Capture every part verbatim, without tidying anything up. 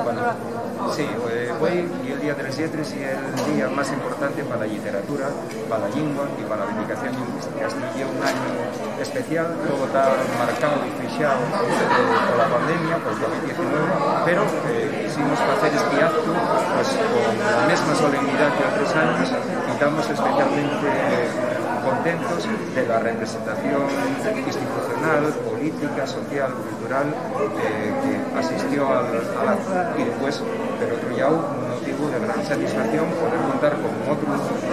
Bueno, sí, eh, güei, y el Día de les Lletres ye el día más importante pa la lliteratura, pa la llingua y pa la reivindicación lingüística. Esti ye un añu especial, todo ta marcao y fixao, eh, pola pandemia, pol covid diecinueve, pero, eh, quisimos facer esti actu, pues, con la mesma solemnidá que otros años, y tamos especialmente contentos de la representación institucional, política, social, cultural, eh, que asistió al, al acto. Y después, per otru llau, un motivu de gran satisfacción poder contar con otru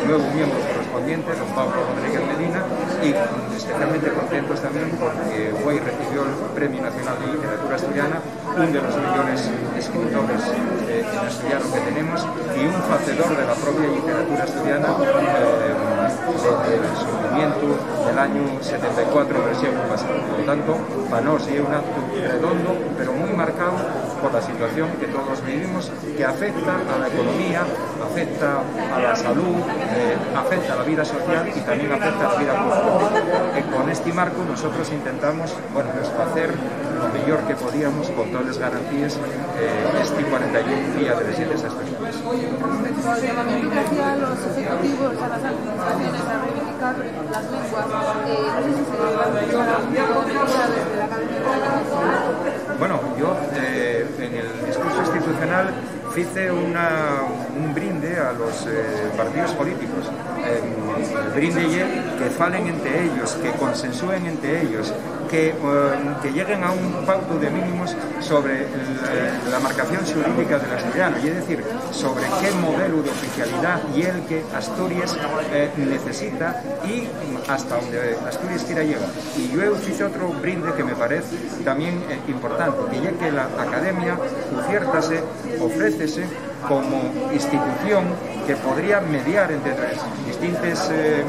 nuevu miembru correspondiente, don Pablo Rodríguez Medina, y especialmente contentos también porque güei recibió'l Premiu Nacional de Lliteratura Asturiana, un de los mellores escritores, eh, en asturiano que tenemos, y un facedor de la propia lliteratura asturiana, eh, desde el surgimiento del añu setenta y cuatro, versión pasada. Por lo tanto, pa nós ye un actu redondo, pero mui marcao por la situación que todos vivimos, que afecta a la economía, afecta a la salú, eh, afecta a la vida social y tamién afecta a la vida cultural. Eh, con esti marcu, nosotros intentamos, bueno, pues, facer lo mellor que podíamos con toles garantíes, eh, esti cuarenta y un Día de les Lletres asturianes. Respecto al llamamiento que hacía a los ejecutivos, a las administraciones a reivindicar las lenguas, eh, no sé si se va a realizar algún tipo de medida desde la Academia de la Lengua. Bueno, yo, eh, en el discurso institucional fice una, un brinde a los, eh, partidos políticos. Eh, el brinde ye que falen ente ellos, que consensúen ente ellos, que, eh, que lleguen a un pautu de mínimos sobre el, eh, la marcación xurídica del asturiano, ye decir, sobre qué modelu d'oficialidá ye el que Asturias, eh, necesita y hasta onde Asturias quiera llegar. Y yo fice otro brinde que me parez tamién, eh, importante, que ye que la Academia uciértase, ofrécese como institución que podría mediar entre les distintes, eh,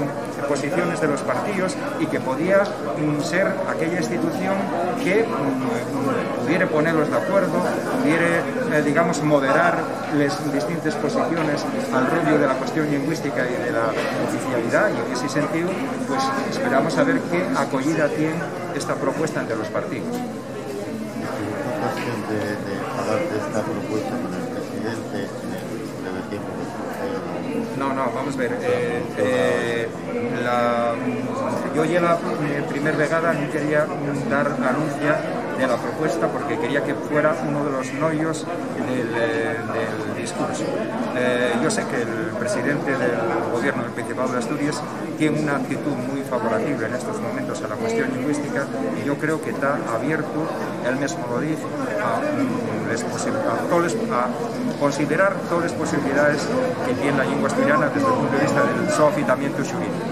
posiciones de los partíos y que podía, mm, ser aquella institución que, mm, pudiere ponelos d'acuerdo, pudiere, eh, digamos, moderar les distintes posiciones al rollo de la cuestión lingüística y de la oficialidá, y en ese sentido, pues, esperamos a ver qué acoyida tien esta propuesta ente los partíos. ¿Tuviste ocasión de, de falar d'esta propuesta con el presidente en el breve tiempo que estuvo ahí? No, no, vamos a ver, eh, eh, la, yo ye la, eh, primer vegada nun quería, mm, dar anuncia de la propuesta porque quería que fuera uno de los noyos del, eh, del discurso. Eh, yo sé que el presidente del gobierno del Principado de Asturias tiene una actitud muy favorable en estos momentos a la cuestión lingüística, y yo creo que está abierto, él mismo lo dice, a, mm, les posi-, a toles, a considerar todas las posibilidades que tiene la lengua asturiana desde el punto de vista del so afitamiento xurídico.